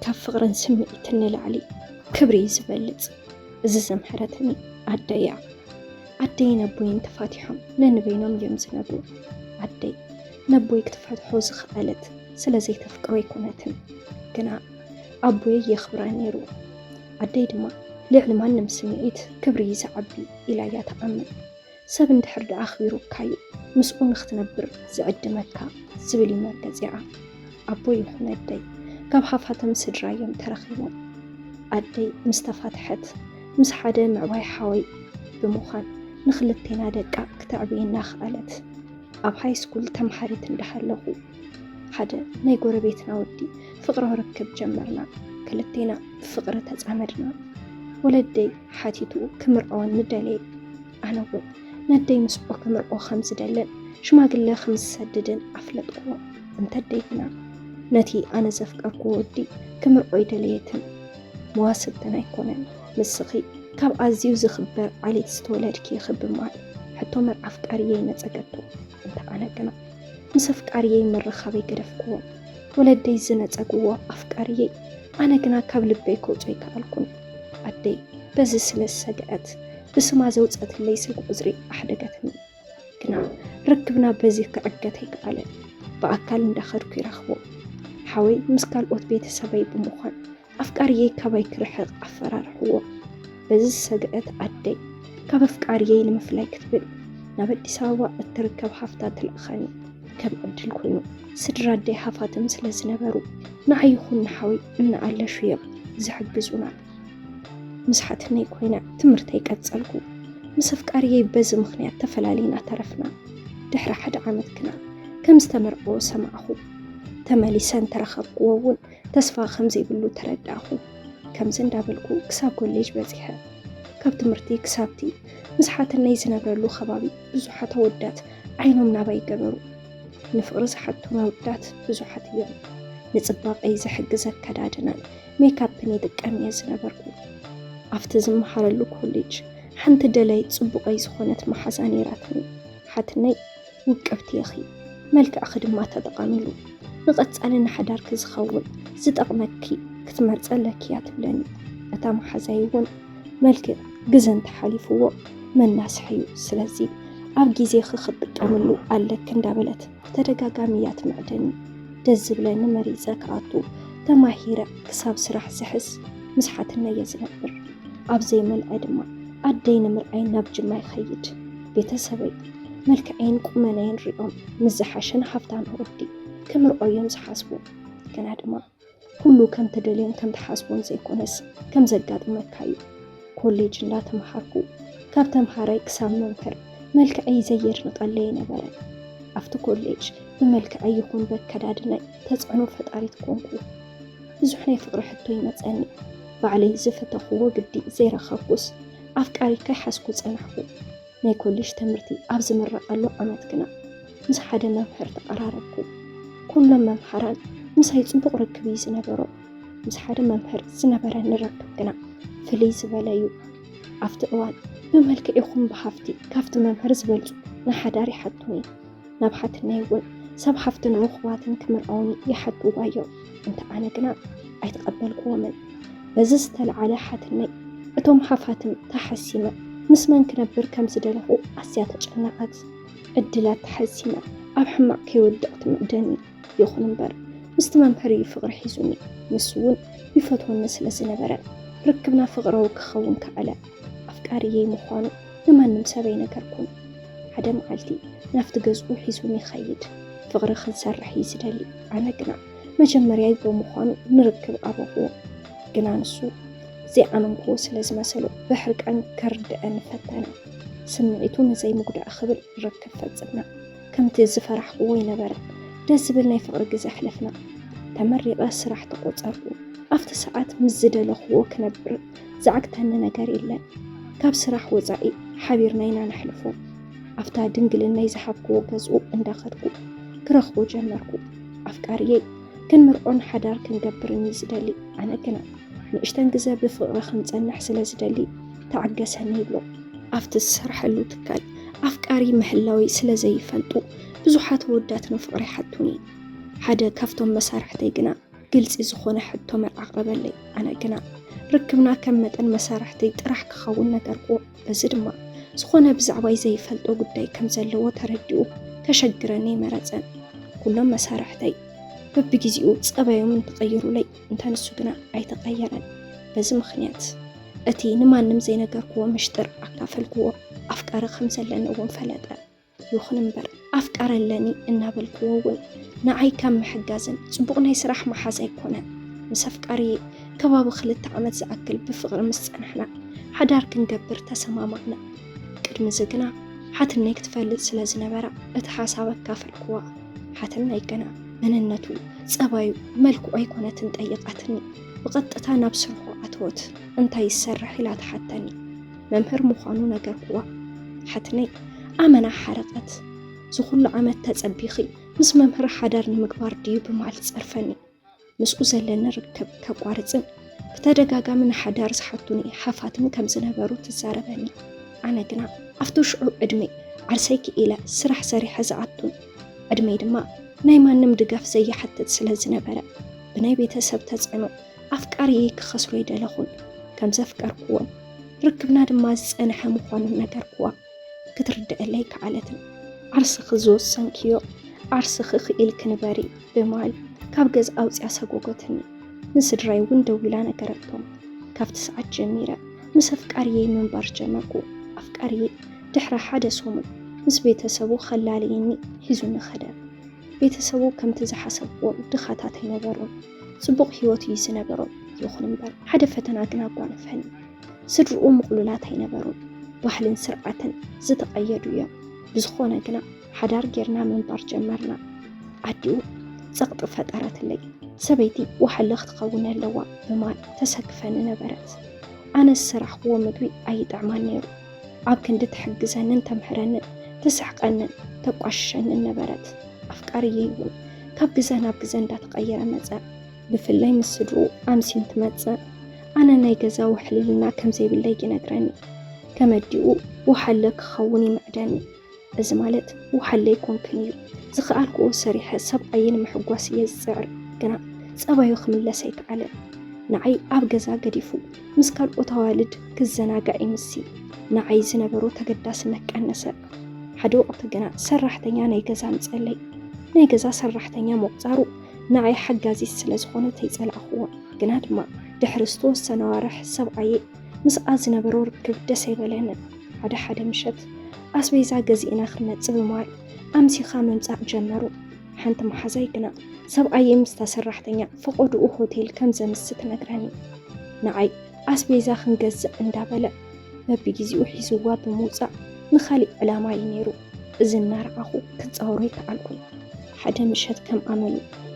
ካብ ፍቕርን ስምዒትን ንላዕሊ ክብሪ እዩ ዝበልጽ። እዚ ዘምሐረትኒ ኣደይ እያ። ኣደይን ኣቦይን ተፋቲሖም ነንበይኖም እዮም ዝነብሩ። ኣደይ ነቦይ ክትፈትሖ ዝኸኣለት ስለ ዘይተፍቅሮ ኣይኮነትን፣ ግና ኣቦይ የኽብራ ነይሩ። ኣደይ ድማ ልዕሊ ማንም ስምዒት ክብሪ እዩ ዝዓቢ ኢላ እያ ትኣምን። ሰብ እንድሕር ደኣ ኣኽቢሩካ እዩ ምስኡ ንኽትነብር ዝዕድመካ ዝብል እዩ መርገጺኣ። ኣቦይ ይኹን ኣደይ ካብ ሃፋትም ስድራ እዮም ተረኺቦም። ኣደይ ምስ ተፋትሐት ምስ ሓደ ምዕባይ ሓወይ ብምዃን ንኽልቴና ደቃ ክተዕብየና ከኣለት። ኣብ ሃይ ስኩል ተምሃሪት እንዳሃለኹ ሓደ ናይ ጎረቤትና ወዲ ፍቕራዊ ርክብ ጀመርና። ክልቴና ብፍቕሪ ተጻመድና። ወለደይ ሓቲቱ ክምርዖኒ ደለየ። ኣነ እውን ነደይ ምስኡ ክምርዖ ከም ዝደልን ሽማግለ ከም ዝሰድድን ኣፍለጥክዎ። እንተ ኣደይ ግና ነቲ ኣነ ዘፍቀርክዎ ወዲ ክምርዖ ኣይደለየትን። መዋስብትን ኣይኮነን። ንስኺ ካብ ኣዝዩ ዝኽበር ዓሌት ዝተወለድኪ ኢኺ ብምባል ሕቶ መርዓ ኣፍቃሪየይ ነጸገቶ። እንተ ኣነ ግና ምስ ኣፍቃሪየይ ምርኻበይ ገደፍክዎ። ወለደይ ዝነጸግዎ ኣፍቃሪየይ ኣነ ግና ካብ ልበይ ከውጽኦ ኣይከኣልኩን። ኣደይ በዚ ስለ ዝሰግዐት ብስማ ዘውጸትለይ ስልኪ ቁጽሪ ኣሕደገትኒ። ግና ርክብና በዚ ክዕገት ኣይከኣለን። ብኣካል እንዳኸድኩ ይረኽቦ። ሓወይ ምስ ካልኦት ቤተሰበይ ብምዃን ኣፍቃሪየይ ካባይ ክርሕቕ ኣፈራርሕዎ። በዚ ዝሰግዐት ኣደይ ካብ ኣፍቃሪየይ ንምፍላይ ክትብል ናብ ኣዲስ ኣበባ እትርከብ ሃፍታ ትልእኸኒ። ከም ዕድል ኮይኑ ስድራ ኣደይ ሃፋትም ስለ ዝነበሩ ንዓይ ይኹን ንሓወይ እናኣለሹ እዮም ዝሕግዙና። ምስ ሓትነይ ኮይነ ትምህርተይ ቀጸልኩ። ምስ ኣፍቃሪየይ በዚ ምኽንያት ተፈላሊና ተረፍና። ድሕሪ ሓደ ዓመት ግና ከም ዝተመርዕዎ ሰማዕኹ። ተመሊሰ እንተረኸብክዎ እውን ተስፋ ከም ዘይብሉ ተረዳእኹ። ከምዚ እንዳበልኩ ክሳብ ኮሌጅ በጺሐ። ካብ ትምህርቲ ክሳብቲ ምስ ሓትነይ ዝነብረሉ ከባቢ ብዙሓት ኣወዳት ዓይኖም ናባይ ገበሩ። ንፍቕሪ ዝሓቱን ኣወዳት ብዙሓት እዮም። ንጽባቐይ ዝሕግዝ ኣከዳድናን ሜካፕን ይጥቀም እየ ዝነበርኩ። ኣብቲ ዝመሃረሉ ኮሌጅ ሓንቲ ደላይ ጽቡቐይ ዝኾነት መሓዛ ነይራትኒ። ሓትነይ ውቅብቲ ኢኺ፣ መልክዕኺ ድማ ተጠቐሚሉ ንቐጻሊ ንሓዳርኪ ዝኸውን ዝጠቕመኪ ክትመርጺ ኣለኪ እያ ትብለኒ። እታ መሓዛይ እውን መልክዕ ግዘ እንተሓሊፍዎ መናስሒ እዩ፣ ስለዚ ኣብ ግዜኺ ክትጥቀምሉ ኣለኪ እንዳበለት ብተደጋጋሚ እያ ትምዕደኒ። ደስ ዝብለኒ መሪጸ ክኣቱ ተማሂረ ክሳብ ስራሕ ዝሕዝ ምስ ሓትነይ እየ ዝነብር። ኣብ ዘይመልዐ ድማ ኣደይ ንምርኣይ ናብ ጅማ ይኸይድ። ቤተሰበይ መልክዐይን ቁመናይን ሪኦም ምስ ዝሓሸን ሃፍታም ወዲ ክምርዖ እዮም ዝሓስቡ። ግና ድማ ኩሉ ከም ትደልዮን ከም ትሓስቦን ዘይኮነስ ከም ዘጋጥመካ እዩ። ኮሌጅ እንዳተምሃርኩ ካብ ተምሃራይ ክሳብ መምህር መልክዐይ ዘየድንቐለይ ኣይነበረን። ኣብቲ ኮሌጅ ብመልክዐይ ይኹን በከዳድናይ ተጽዕኖ ፈጣሪት ኮንኩ። ብዙሕ ናይ ፍቕሪ ሕቶ ይመጸኒ። ባዕለይ ዝፈተኽዎ ግዲ ዘይረኸብኩስ ኣፍቃሪ ከይሓዝኩ ጸናሕኩ። ናይ ኮሌጅ ትምህርቲ ኣብ ዝምረቐሉ ዓመት ግና ምስ ሓደ መምህር ተቐራረብኩ። ኩሎም መምሃራን ምሳይ ጽቡቕ ርክብ እዩ ዝነበሮም። ምስ ሓደ መምህር ዝነበረኒ ርክብ ግና ፍልይ ዝበለ እዩ። ኣብቲ እዋን ብመልክዕ ይኹን ብሃፍቲ ካብቲ መምህር ዝበልጹ ንሓዳር ይሓቱኒ። ናብ ሓትነይ እውን ሰብ ሃፍትን ርኹባትን ክምርዐውኒ ይሓትዋ እዮም። እንተ ኣነ ግና ኣይተቐበልክዎምን። በዚ ዝተለዓለ ሓትነይ እቶም ሃፋትም ተሓሲመ ምስ መን ክነብር ከም ዝደለኹ ኣዝያ ተጨነቐት። ዕድላት ተሓሲመ ኣብ ሕማቕ ከይወድቕ ትምዕደኒ። ይኹን እምበር ምስቲ መምህር እዩ ፍቕሪ ሒዙኒ። ንሱ እውን ይፈትወኒ ስለ ዝነበረ ርክብና ፍቕራዊ ክኸውን ከኣለ። ኣፍቃሪየይ ምዃኑ ንማንም ሰብ ኣይነገርኩን። ሓደ መዓልቲ ናብቲ ገዝኡ ሒዙኒ ይኸይድ። ፍቕሪ ክንሰርሕ እዩ ዝደሊ። ኣነ ግና መጀመርያይ ብምዃኑ ንርክብ ኣበኹዎ። ግና ንሱ ዘይኣመንክዎ ስለ ዝመሰሎ ብሕርቃን ከርድኣኒ ፈተነ። ስምዒቱ ንዘይምጉዳእ ክብል ርክብ ፈጸምና። ከምቲ ዝፈራሕክዎ ኣይነበረን። ደስ ዝብል ናይ ፍቕሪ ግዜ ኣሕለፍና። ተመሪቐ ስራሕ ተቖጸርኩ። ኣብቲ ሰዓት ምስ ዝደለኽዎ ክነብር ዝዓግተኒ ነገር የለን። ካብ ስራሕ ወጻኢ ሓቢርና ኢና ነሕልፎ። ኣብታ ድንግልናይ ዝሃብክዎ ገዝኡ እንዳኸድኩ ክረኽቦ ጀመርኩ። ኣፍቃሪየይ ክንምርዖን ሓዳር ክንገብርን እዩ ዝደሊ። ኣነ ግና ንእሽተን ግዘ ብፍቕሪ ክንጸንሕ ስለ ዝደሊ ተዓገሰኒ ይብሎ። ኣብቲ ዝሰርሐሉ ትካል ኣፍቃሪ ምህላወይ ስለ ዘይፈልጡ ብዙሓት ኣወዳት ንፍቕሪ ይሓቱኒ። ሓደ ካብቶም መሳርሕተይ ግና ግልጺ ዝኾነ ሕቶ መን ኣቕረበለይ። ኣነ ግና ርክብና ከም መጠን መሳርሕተይ ጥራሕ ክኸውን ነገርኩዎ። በዚ ድማ ዝኾነ ብዛዕባይ ዘይፈልጦ ጉዳይ ከም ዘለዎ ተረዲኡ ከሸግረኒ ኣይመረጸን። ኩሎም መሳርሕተይ በብግዜኡ ጸባዮም እንተቐይሩለይ፣ እንተ ንሱ ግና ኣይተቐየረን። በዚ ምኽንያት እቲ ንማንም ዘይነገርኩዎ ምሽጥር ኣካፈልኩዎ። ኣፍቃሪ ከም ዘለኒ እውን ፈለጠ። ይኹን እምበር ኣፍቃሪ ኣለኒ እናበልኩዎ እውን ንዓይ ካብ ምሕጋዝን ጽቡቕ ናይ ስራሕ መሓዝ ኣይኮነን። ምስ ኣፍቃሪ ከባቢ ክልተ ዓመት ዝኣክል ብፍቕሪ ምስ ጸናሕና ሓዳር ክንገብር ተሰማማዕና። ቅድሚ እዚ ግና ሓትነይ ክትፈልጥ ስለ ዝነበራ እቲ ሓሳብ ኣካፈልኩዋ። ሓትነይ ግና መንነቱ፣ ጸባዩ፣ መልክዑ ኣይኮነትን ጠይቓትኒ። ብቐጥታ ናብ ስርሑ ኣተወት። እንታይ ይሰርሕ ኢላ ትሓተኒ። መምህር ምዃኑ ነገርኩዋ። ሓትነይ ኣመና ሓረቐት። ዝኹሉ ዓመት ተጸቢኺ ምስ መምህር ሓዳር ንምግባር ድዩ ብማል ጸርፈኒ። ምስኡ ዘለኒ ርክብ ከቋርጽን ብተደጋጋሚ ንሓዳር ዝሓቱኒ ሃፋትም ከም ዝነበሩ ትዛረበኒ። ኣነ ግና ኣብቲ ሽዑ ዕድመይ ዓርሰይ ክኢለ ስራሕ ሰሪሐ ዝኣቱን ዕድመይ ድማ ናይ ማንም ድጋፍ ዘይሓትት ስለ ዝነበረ ብናይ ቤተሰብ ተጽዕኖ ኣፍቃሪየይ ክኸስሮ ኣይደለኹን። ከም ዘፍቀርኩዎን ርክብና ድማ ዝጸንሐ ምዃኑን ነገርኩዋ። ክትርድአለይ ከኣለትን። ዓርስኺ ዝወሰንክዮ ዓርስኺ ክኢልኪ ንበሪ ብማል ካብ ገዛ ኣውፅያ ሰጎገትኒ። ንስድራይ እውን ደዊላ ነገረቶም። ካብቲ ሰዓት ጀሚረ ምስ ኣፍቃሪየይ ምንባር ጀመርኩ። ኣፍቃሪየይ ድሕሪ ሓደ ሰሙን ምስ ቤተሰቡ ከላለየኒ ሒዙኒ ኸደ። ቤተሰቡ ከምቲ ዝሓሰብዎ ድኻታት ኣይነበሩን። ጽቡቕ ህይወት እዩ ዝነበሮም። ይኹን እምበር ሓደ ፈተና ግን ኣጓነፈኒ። ስድርኡ ምቕሉላት ኣይነበሩን። ባህልን ስርዓትን ዝተቐየዱ እዮም። ብዝኾነ ግና ሓዳር ጌርና ምንባር ጀመርና። ኣዲኡ ጸቕጢ ፈጠረትለይ። ሰበይቲ ወሓለ ክትኸውን ኣለዋ ብማል ተሰክፈኒ ነበረት። ኣነ ዝሰራሕክዎ ምግቢ ኣይጥዕማን ነይሩ። ኣብ ክንዲ ትሕግዘንን ተምሕረንን፣ ትስሕቀንን ተቋሽሸንን ነበረት። ኣፍቃሪየይ እውን ካብ ግዘ ናብ ግዘ እንዳተቐየረ መጸ። ብፍላይ ምስ ስድርኡ ኣምስዩ እንትመጽእ፣ ኣነ ናይ ገዛ ውሕልልና ከም ዘይብለይ ይነግረኒ። ከም ኣዲኡ ወሓለ ክኸውን ይምዕደኒ። እዚ ማለት ወሓለ ኣይኮንክን እዩ። ዝኸኣልክዎ ሰሪሐ ሰብኣየይ ንምሕጓስ እየ ዝጽዕር። ግና ጸባዩ ክምለስ ኣይከኣለን። ንዓይ ኣብ ገዛ ገዲፉ ምስ ካልኦት ኣዋልድ ክዘናጋዕ ይምሲ። ንዓይ ዝነበሮ ተገዳስነት ቀነሰ። ሓደ ወቕቲ ግና ሰራሕተኛ ናይ ገዛ ኣምጸለይ። ናይ ገዛ ሰራሕተኛ ምቑጻሩ ንዓይ ሓጋዚት ስለ ዝኾነት ኣይጸላእኽዎን። ግና ድማ ድሕሪ ዝተወሰነ ኣዋርሕ ሰብኣየይ ምስኣ ዝነበሮ ርክብ ደስ ኣይበለንን። ሓደ ሓደ ምሸት ኣስቤዛ ገዚእና ክንመጽእ ብምባል ኣምሲኻ ምምጻእ ጀመሩ። ሓንቲ መሓዛይ ግና ሰብኣየይ ምስታ ሰራሕተኛ ፈቐድኡ ሆቴል ከም ዘምሲ ትነግረኒ። ንዓይ ኣስቤዛ ክንገዝእ እንዳበለ በብግዜኡ ሒዝዋ ብምውጻእ ንኻሊእ ዕላማ እዩ ነይሩ። እዚ እናረኣኹ ክጻወሮ ኣይከኣልኩን። ሓደ ምሸት ከም ኣመሉ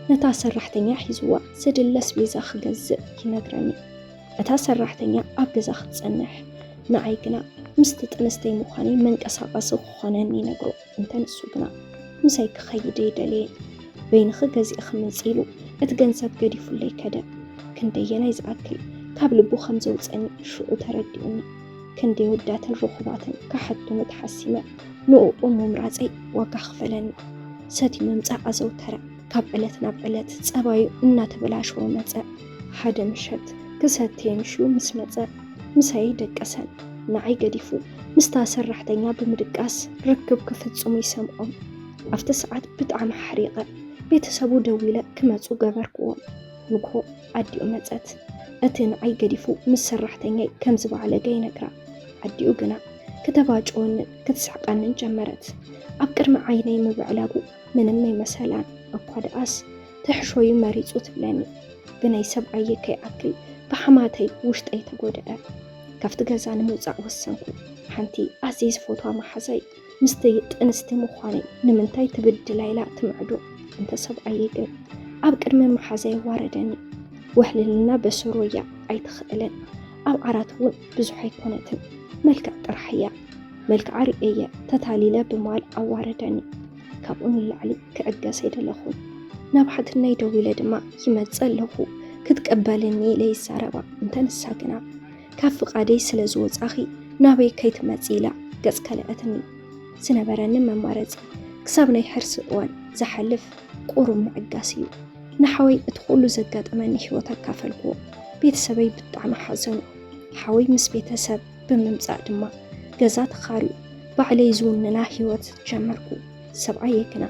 ነታ ሰራሕተኛ ሒዝዋ ዘድሊ ኣስቤዛ ክገዝእ ይነግረኒ። እታ ሰራሕተኛ ኣብ ገዛ ክትጸንሕ፣ ንዓይ ግና ምስቲ ጥንስተይ ምዃነይ መንቀሳቐሲ ክኾነኒ ይነግሮ። እንተ ንሱ ግና ምሳይ ክኸይድ ኣይደለየን። በይንኺ ገዚእኺ ምጺ ኢሉ እቲ ገንዘብ ገዲፉለይ ከደ። ክንደየናይ ዝኣክል ካብ ልቡ ከም ዘውጸኒ ሽዑ ተረዲኡኒ። ክንደይ ወዳትን ርኹባትን ክሓቱኒ ተሓሲመ ንዕኡ ምምራጸይ ዋጋ ክፈለኒ። ሰትዩ ምምጻእ ኣዘውተረ። ካብ ዕለት ናብ ዕለት ጸባዩ እናተበላሸወ መጸ። ሓደ ምሸት ክሰቲ ኣምሽዩ ምስ መጸ ምሳይ ኣይደቀሰን። ንዓይ ገዲፉ ምስታ ሰራሕተኛ ብምድቃስ ርክብ ክፍጽሙ ይሰምዖም። ኣብቲ ሰዓት ብጣዕሚ ሓሪቐ ቤተሰቡ ደዊለ ክመጹ ገበርክዎም። ንግሆ ኣዲኡ መጸት። እቲ ንዓይ ገዲፉ ምስ ሰራሕተኛይ ከም ዝበዓለገ ይነግራ። ኣዲኡ ግና ክተባጭወንን ክትስሕቀንን ጀመረት። ኣብ ቅድሚ ዓይነይ ምብዕላጉ ምንም ኣይመሰላን። እኳ ደኣስ ትሕሾዩ መሪጹ ትብለኒ። ብናይ ሰብኣየይ ከይኣክል ብሓማተይ ውሽጠይ ተጎድአ። ካብቲ ገዛ ንምውጻእ ወሰንኩ። ሓንቲ ኣዝየ ዝፈትዋ መሓዛይ ምስቲ ጥንስቲ ምዃነይ ንምንታይ ትብድላ ኢላ ትምዕዶ። እንተ ሰብኣየይ ግን ኣብ ቅድሚ መሓዛይ ኣዋረደኒ። ውሕልልና በሰሮያ ኣይትኽእልን። ኣብ ዓራት እውን ብዙሕ ኣይኮነትን። መልክዕ ጥራሕ እያ። መልክዓ ርእየየ ተታሊለ ብምባል ኣዋረደኒ። ካብኡ ንላዕሊ ክዕገስ ኣይደለኹን። ናብ ሓትነይ ደዊለ ድማ ይመጽእ ኣለኹ ክትቅበልኒ ኢለ ይዛረባ። እንተ ንሳ ግና ካብ ፍቓደይ ስለ ዝወጻኺ ናበይ ከይትመጺ ኢላ ገጽ ከልአትኒ። ዝነበረኒ መማረጺ ክሳብ ናይ ሕርሲ እዋን ዝሓልፍ ቁሩብ ምዕጋስ እዩ። ንሓወይ እቲ ኩሉ ዘጋጠመኒ ህይወት ኣካፈልኩዎ። ቤተሰበይ ብጣዕሚ ሓዘኑ። ሓወይ ምስ ቤተሰብ ብምምጻእ ድማ ገዛ ተኻርዩ ባዕለይ ዝውንና ህይወት ጀመርኩ። ሰብኣየ ግና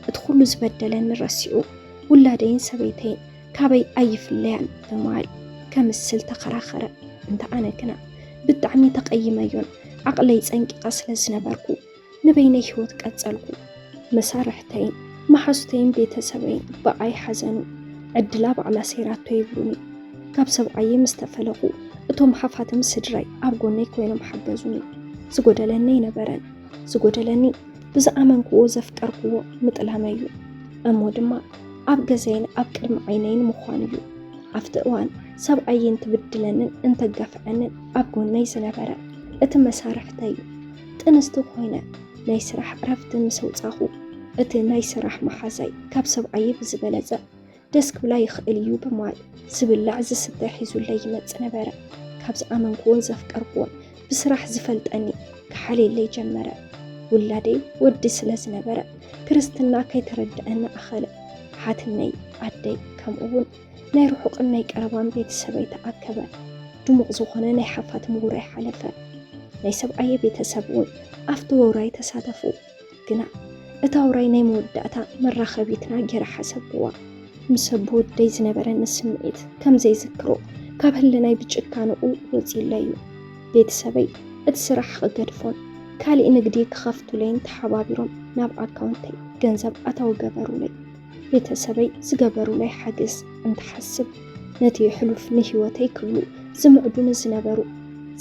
እቲ ኩሉ ዝበደለኒ ረሲዑ ውላደይን ሰበይተይን ካበይ ኣይፍለያን ብምባል ከምስል ተኸራኸረ። እንተ ኣነ ግና ብጣዕሚ ተቐይመዮን ዓቕለይ ጸንቂቐ ስለ ዝነበርኩ ንበይነይ ህይወት ቀጸልኩ። መሳርሕተይን መሓዙተይን ቤተሰበይን ብኣይ ሓዘኑ። ዕድላ ባዕላ ሰይራቶ ይብሉኒ። ካብ ሰብኣየ ምስ ተፈለኹ እቶም ሓፋትም ስድራይ ኣብ ጎነይ ኮይኖም ሓገዙኒ። ዝጎደለኒ ኣይነበረን። ዝጎደለኒ ብዝኣመንክዎ ዘፍቀርክዎ ምጥላመይ እዩ። እሞ ድማ ኣብ ገዛይን ኣብ ቅድሚ ዓይነይን ምዃን እዩ። ኣብቲ እዋን ሰብኣየ እንትብድለንን እንተጋፍዐንን ኣብ ጎነይ ዝነበረ እቲ መሳርሕተይ እዩ። ጥንስቲ ኮይነ ናይ ስራሕ ዕረፍቲ ምስ ኣውጻኹ እቲ ናይ ስራሕ መሓዛይ ካብ ሰብኣየ ብዝበለጸ ደስ ክብላ ይኽእል እዩ ብምባል ዝብላዕ ዝስተ ሒዙለይ ይመጽእ ነበረ። ካብ ዝኣመንክዎን ዘፍቀርክዎን ብስራሕ ዝፈልጠኒ ክሓልየለይ ጀመረ። ውላደይ ወዲ ስለ ዝነበረ ክርስትና ከይተረድአኒ ኣኸለ። ሓትነይ፣ ኣደይ፣ ከምኡ እውን ናይ ርሑቕን ናይ ቀረባን ቤተሰበይ ተኣከበ። ድሙቕ ዝኾነ ናይ ሓፋትም ውራይ ሓለፈ። ናይ ሰብኣየ ቤተሰብ እውን ኣብቲ ውራይ ተሳተፉ። ግና እታ ውራይ ናይ መወዳእታ መራኸቢትና ገይረ ሓሰብክዋ። ምስ ኣቦ ወደይ ዝነበረኒ ስምዒት ከም ዘይዝክሮ ካብ ህልናይ ብጭካንኡ ወጺኡለይ እዩ። ቤተሰበይ እቲ ስራሕ ክገድፎን ካሊእ ንግዲ ክኸፍቱለይን ተሓባቢሮም ናብ ኣካውንተይ ገንዘብ ኣታዊ ገበሩለይ። ቤተሰበይ ዝገበሩለይ ሓገዝ እንትሓስብ ነቲ ሕሉፍ ንህይወተይ ክብሉ ዝምዕዱኒ ዝነበሩ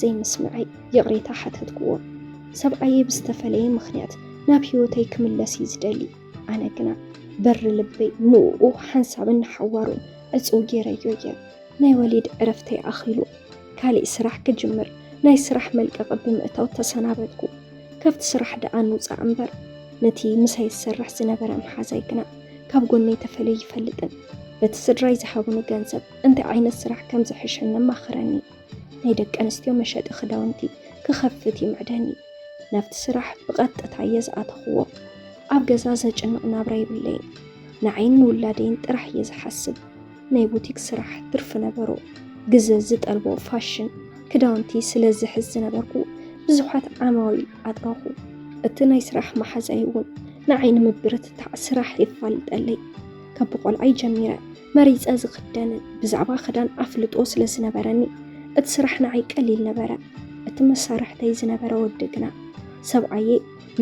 ዘይምስምዐይ ይቕሬታ ሓተትክዎ። ሰብኣየይ ብዝተፈለየ ምኽንያት ናብ ህይወተይ ክምለስ እዩ ዝደሊ። ኣነ ግና በሪ ልበይ ንእኡ ሓንሳብን ንሓዋሩን ዕጽው ገይረዮ እየ። ናይ ወሊድ ዕረፍተይ ኣኺሉ ካሊእ ስራሕ ክጅምር ናይ ስራሕ መልቀቒ ብምእታው ተሰናበትኩ። ካብቲ ስራሕ ደኣ ንውጻእ እምበር ነቲ ምሳይ ዝሰርሕ ዝነበረ መሓዛይ ግና ካብ ጎነይ ተፈልዩ ይፈልጥን በቲ ስድራይ ዝሃቡኒ ገንዘብ እንታይ ዓይነት ስራሕ ከም ዝሕሸኒ ኣማኸረኒ። ናይ ደቂ ኣንስትዮ መሸጢ ክዳውንቲ ክኸፍት ይምዕደኒ። ናብቲ ስራሕ ብቐጥታ እየ ዝኣተኽዎ። ኣብ ገዛ ዘጭንቕ ናብራ የብለይን። ንዓይን ንውላደይን ጥራሕ እየ ዝሓስብ። ናይ ቡቲክ ስራሕ ትርፊ ነበሮ። ግዘ ዝጠልቦ ፋሽን ክዳውንቲ ስለ ዝሕዝ ዝነበርኩ ብዙሓት ዓማዊል ኣጥረኹ። እቲ ናይ ስራሕ መሓዛይ እውን ንዓይ ንምብርትታዕ ስራሕ የፋልጠለይ። ካብ ቆልዓይ ጀሚረ መሪፀ ዝኽደንን ብዛዕባ ክዳን ኣፍልጦ ስለ ዝነበረኒ እቲ ስራሕ ንዓይ ቀሊል ነበረ። እቲ መሳርሕተይ ዝነበረ ወዲ ግና ሰብኣየ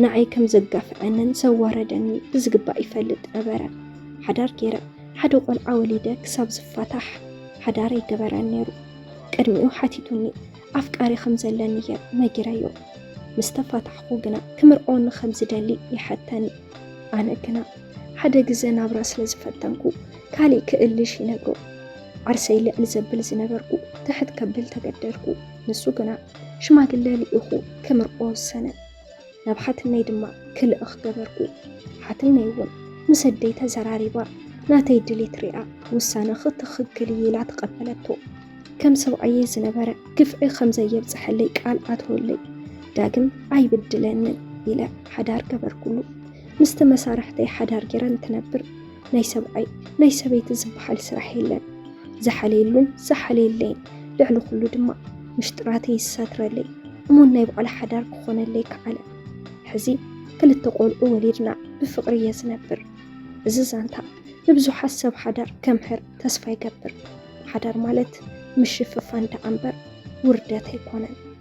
ንዓይ ከም ዘጋፍዐንን ዘዋረደኒ ብዝግባእ ይፈልጥ ነበረ። ሓዳር ገይረ ሓደ ቆልዓ ወሊደ ክሳብ ዝፋታሕ ሓዳር ኣይገበረን ነይሩ። ቅድሚኡ ሓቲቱኒ ኣፍቃሪ ከም ዘለኒ እየ ነጊረዮ። ምስ ተፋታሕኩ ግና ክምርዖኒ ከም ዝደሊ ይሓተኒ። ኣነ ግና ሓደ ግዘ ናብራ ስለ ዝፈተንኩ ካሊእ ክእልሽ ይነግሮ። ዓርሰይ ልዕል ዘብል ዝነበርኩ ትሕት ከብል ተገደድኩ። ንሱ ግና ሽማግለ ልኢኹ ክምርዖ ወሰነ። ናብ ሓትነይ ድማ ክልእኽ ገበርኩ። ሓትነይ እውን ምስ ኣደይ ተዘራሪባ ናተይ ድሌት ሪኣ ውሳነኺ ትኽክል እዩ ኢላ ተቐበለቶ። ከም ሰብኣየይ ዝነበረ ግፍዒ ከም ዘየብፅሐለይ ቃል ኣተወለይ። ዳግም ኣይብድለንን ኢለ ሓዳር ገበርኩሉ። ምስቲ መሳርሕተይ ሓዳር ገይረ እንትነብር ናይ ሰብኣይ ናይ ሰበይቲ ዝበሃል ስራሕ የለን። ዝሓለየሉን ዝሓለየለይን ልዕሊ ኩሉ ድማ ምሽጥራተይ ይሳትረለይ። እሙን ናይ ባዕሉ ሓዳር ክኾነለይ ከዓለ። ሕዚ ክልተ ቆልዑ ወሊድና ብፍቕሪ እየ ዝነብር። እዚ ዛንታ ንብዙሓት ሰብ ሓዳር ከምህር ተስፋ ይገብር። ሓዳር ማለት ምሽፍፋን ደኣ እምበር ውርደት ኣይኮነን።